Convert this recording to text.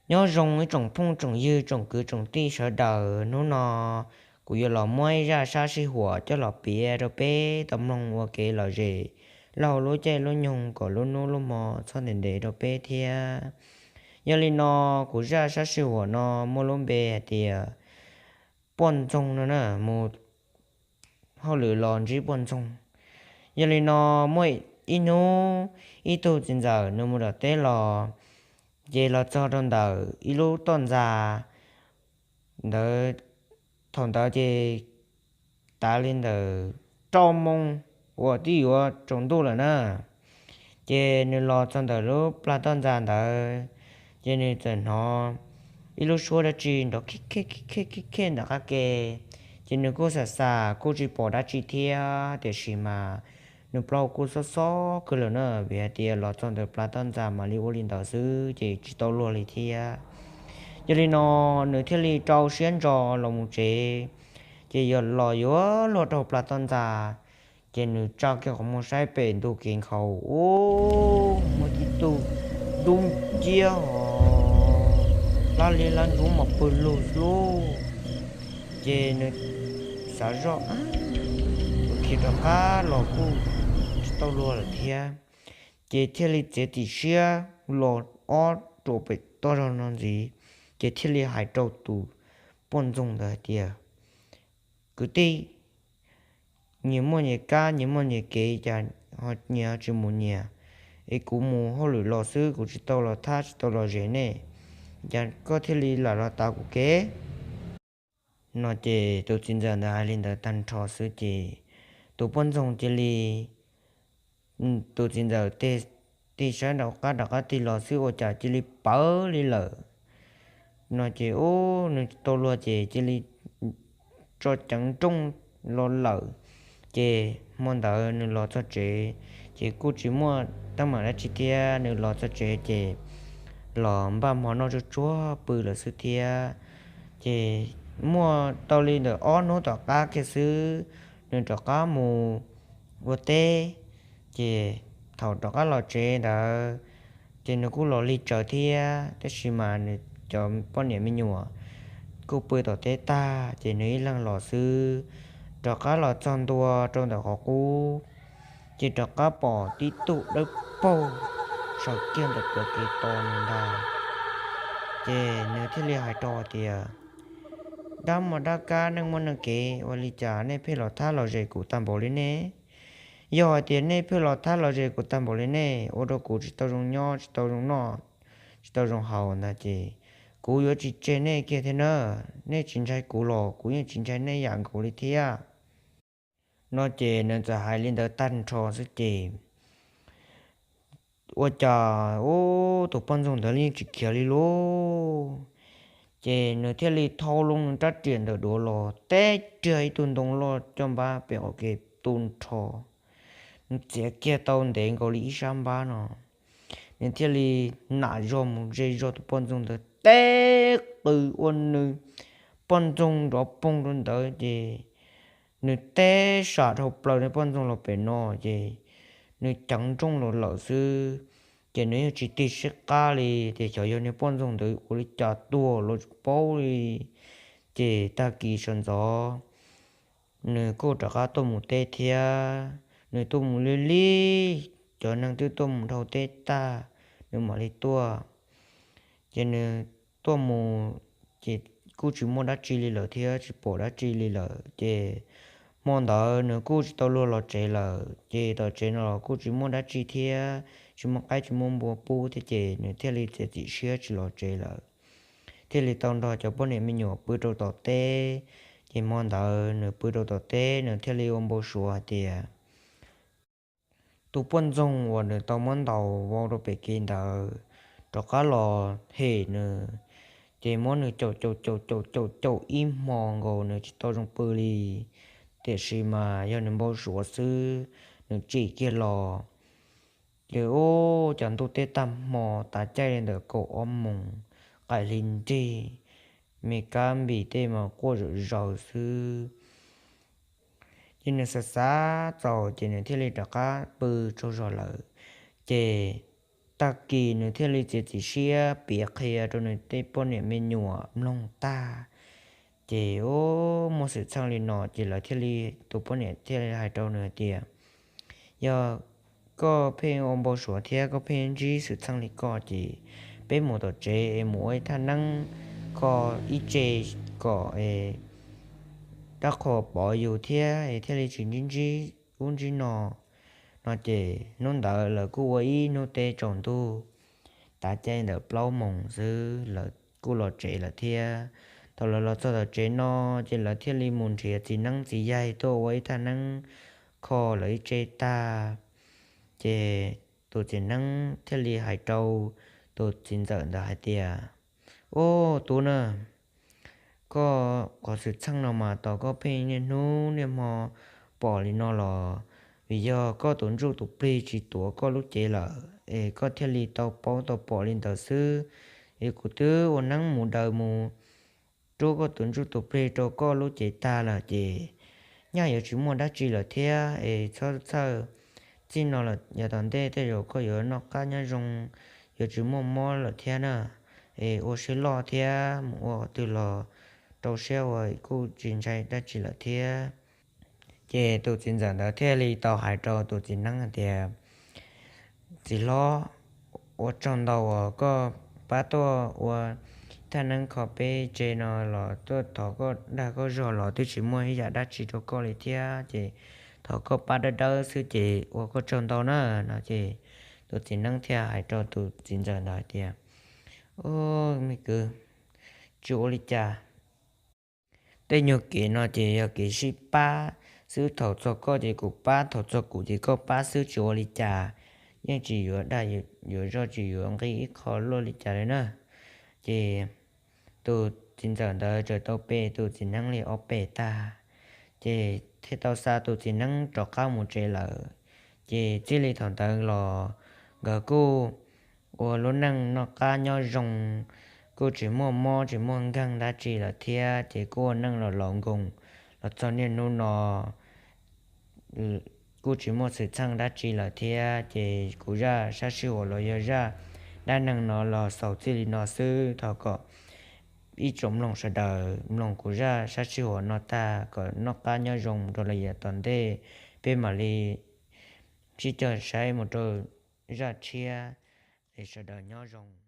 Nyob zoo ib tsoom phooj tsoom ywg tsoom kwv tsoom tij sawv daws, hnub no kuv yuav los muab ib zaj sab sij huam coj los piav rau peb tau mloog ua kev lom zem lauj, lub caij lub nyoog kom lub hnub lub hmo txhob ntev ntev rau peb thiab. Yog li no, kuv zaj sab sij huam no muaj lub npe hais tias Poj Ntxoog no na, mus hauj lwm los ntsib poj ntxoog. Yog li no, muaj ib hnub ib tug txiv ntxawm nws mus tom teb los, ces los txog rau ntawm ib lub toj ntxa ntawd. Thaum ntawd ces tav li ntawm rau moos uas twb yuav tsaus ntuj lawm na. Ces nws los txog ntawm lub plag toj ntxa ntawd, ces nws txawm hnov ib lub suab dab tsi nrov khib khib khib khib khib khib nram qab ke. Ces nws kuj xam xam kuj tsis pom dab tsi thiab, tiam sis mas nws plaub kuj xob xob kawg lawm na, vim hais tias los txog ntawm plag toj ntxa mam li ua li ntawd xwb ces tsis tau luag li thiab. Yog li no, nws thiaj li rau siab ntso los mus tsev. Ces yog los yuav luag rau plag toj ntxa, ces nws tsa kiag qhov muag saib pem ntug kev nkhaus, ub, muaj tib tug dub nciab hos lab liab lab ntsuab mas pw lug xwb lauj. Ces nws xav zoj, tus khiav rov qab los kuj tsis tau luag lawm thiab, ces thiaj li txiav txim siab los ob ruam pem toj zog no ntxiv. Ces thiaj li hais rau tus poj ntxoog ntawd hais tias, Kwv tij, nyias muaj nyias kab, nyias muaj nyias kev, cas nyias tsis mus nyias, es kuv mus hauj lwm los xwb, kuv tsis tau los thab tsis tau los zes nej, cas koj thiaj li lam los tav kuv kev? No ces tus txiv ntxawm ntawd hais li ntawd tag nrho xwb ces tus poj ntxoog cia li, tus txiv ntxawm tig saib nraum qab rov qab tig los xwb ua cas cia li pawv li lawm. No ces ub, nws tsis tau luag ces cia li tso ceev nrooj los lawm. Ces hmo ntawd nws los txog tsev, ces kuj tsis muaj teeb meem dab tsi thiab, nws los txog tsev ces los npaj hmo noj tsuag tsuag pw lawm xwb thiab. Ces muaj tau li ntawm ob hnub tom qab kiag xwb, nws rov qab mus ua teb. Ces thaum rov qab los tsev ntawd, ces nws kuj los lig tsawv thiab, tab sis mas nws cov poj niam me nyuam kuj pw tom teb tag, ces nws ib leeg los xwb. Rov qab los txog ntua rau ntawm qhov qub, ces rov qab pom tib tug dawb paug sawv kiag ntawm plawv kev tos nws ntag. Ces nws thiaj li hais rau hais tias, Dab mos dab kab neej muaj neej kev, ua li cas nej pheej los thab los zes kuv tag npaum li ne? Yog hais tias nej pheej los thab los zes kuv tag npaum li ne, ua rau kuv tsis tau zoo nyob, tsis tau zoo noj, tsis tau zoo haus ntag ces kuv yuav tsis tseg nej kiag thiab na. Nej tsis ntshai kuv los kuv yeej tsis ntshai nej yam nkaus li thiab. No ces nws txawm hais li ntawd tag nrho xwb ces ua cas ub, tus poj ntxoog ntawd yeej tsis khiav li lauj. Ces nws thiaj li thau loo nws rab riam ntawm duav los teb riag ib tug ntoo loj coj npab pem qhov kev tu nrho. Nws txiav kiag tau ntev nkaus li ib sab npab no, nws thiaj li nam zog mus ze zog tus poj ntxoog ntawd teb qws ua nws poj ntxoog nrov poog rau ntawd ces nws teb sam dhau plaws nws poj ntxoog los pem no ces nws ceev nrooj los lawm xwb. Ces nws yeej tsis tig sib qab li, ces xyov yog nws poj ntxoog ntawd ua li cas tuag los tsis paub li. Ces tag kis sawv ntxov nws kuj rov qab tuaj mus teb thiab. Nws tuaj mus li li cov neeg twb tuaj mus dhau teb tag, nws mam li tuaj. Ces nws tuaj mus ces kuj tsis muaj dab tsi li lawm thiab, tsis pom dab tsi li lawm. Ces hmo ntawd nws kuj tsis tau luag los tsev lawm, ces tom tsev no los kuj tsis muaj dab tsi thiab, tsis muaj qaib tsis muaj npua pub thiab, ces nws thiaj li txiav txim siab tsis los tsev lawm, thiaj li tau nrog cov poj niam me nyuam pw rau tom teb. Ces hmo ntawd nws pw rau tom teb, nws thiaj li ua npau suav hais tias tus poj ntxoog uas nws tau muab ntaus vau rau pem kev ntawd rov qab los hem nws, ces muab nws caum caum caum caum caum caum ib hmo nkaus nws tsis tau zoo pw li. Tiam sis mas yog nws npau suav xwb, nws tsim kiag los ces ub, cov ntuj teb tag hmo, tav caij li ntawm kaum ob moos, qaim hli nrig, me kab npis tej mas quaj zom zaws xwb. Ces nws xav xav txaus ces nws thiaj li rov qab pw tsaug zog lawm. Ces tag kis nws thiaj li txiav txim siab piav qhia rau nws tej poj niam me nyuam mloog tag. Ces ub, muaj xwm txheej li no ces lawv thiaj li, tus poj niam thiaj li hais rau nws hais tias, yog koj pheej ua npau suav thiab koj pheej ntsib xwm txheej li koj ces peb mus tom tsev es mus ua ib thaj neeb kho ib tse kom es dab qhuas pov yus thiab es thiaj li tsis ntsib ntsib ub ntsib no. No ces hnub ntawd lawv kuj ua ib hnub teb tsaus ntuj, tav caij ntawm plaub moos xwb lawv kuj los tsev lawm thiab. Thaum lawv los txog tom tsev no ces lawv thiaj li mus nrhiav txiv neeb txiv yaig tuaj ua ib thaj neeb kho lawv ib tse tag. Ces tus txiv neeb thiaj li hais rau tus txiv ntxawm ntawd hais tias, ub, tub na, koj qhov xwm txheej no mas tos koj pheej niaj hnub niaj hmo pom li no los vim yog koj tus ntsuj tus plig tsis tuav koj lub cev lawm es koj thiaj li tau paub tau pom li ntawd xwb. Es kuv twb ua neeb mus daws mus rub koj tus ntsuj tus plig rau koj lub cev tag lawm ces nyaj yuav tsis muaj dab tsi lawm thiab es txhob txhawj. Txij no lawm yav tom ntej tej zaum koj yuav noj qab nyob zoo, yuav tsis muaj mob lawm thiab na. Es ua siab loj thiab mus ua qhov twg los rau siab ua kuj tsis ntshai dab tsi lawm thiab. Ces tus txiv ntxawm ntawd thiaj li tau hais rau tus txiv neeb hais tias, txiv hlob, ua tsaug ntau uas koj pab tuaj ua thaj neeb kho peb tse no los tuaj thov koj dag koj zog los twb tsis muaj ib yam dab tsi rau koj li thiab ces thov koj pab dawb dawb xwb ces ua koj tsaug ntau na. No ces tus txiv neeb thiaj hais rau tus txiv ntxawm ntawd hais tias, ub, me kwv, tsis ua li cas. Tej nyuag kev no ces yog kev sib pab xwb, thaum txog koj ces kuv pab, thaum txog kuv ces koj pab xwb tsis ua li cas, yeej tsis yuav dag yuav zog tsis yuav nqi ib qho luaj li cas li na. Ces tus txiv ntxawm ntawd txawm tau pe tus txiv neeb li ob peb tag, ces thiaj tau xa tus txiv neeb rov qab mus tsev lawm. Ces txij li thaum ntawd los nkawd kuj ua lub neej noj qab nyob zoo, kuj tsis muaj mob tsis muaj nkeeg dab tsi lawm thiab ces kuj ua neej los laus nkoos los txog niaj hnub no kuj tsis muaj xwm txheej dab tsi lawm thiab ces kuv zaj sab sij huam los yog zaj dab neeg no los xaus txij li no xwb. Thov kom ib tsoom mloog sawv daws mloog kuv zaj sab sij huam no tag kom noj qab nyob zoo rau lawm yav tom ntej, peb mam li sib cog saib mus rau zaj tshiab, es sawv daws nyob zoo.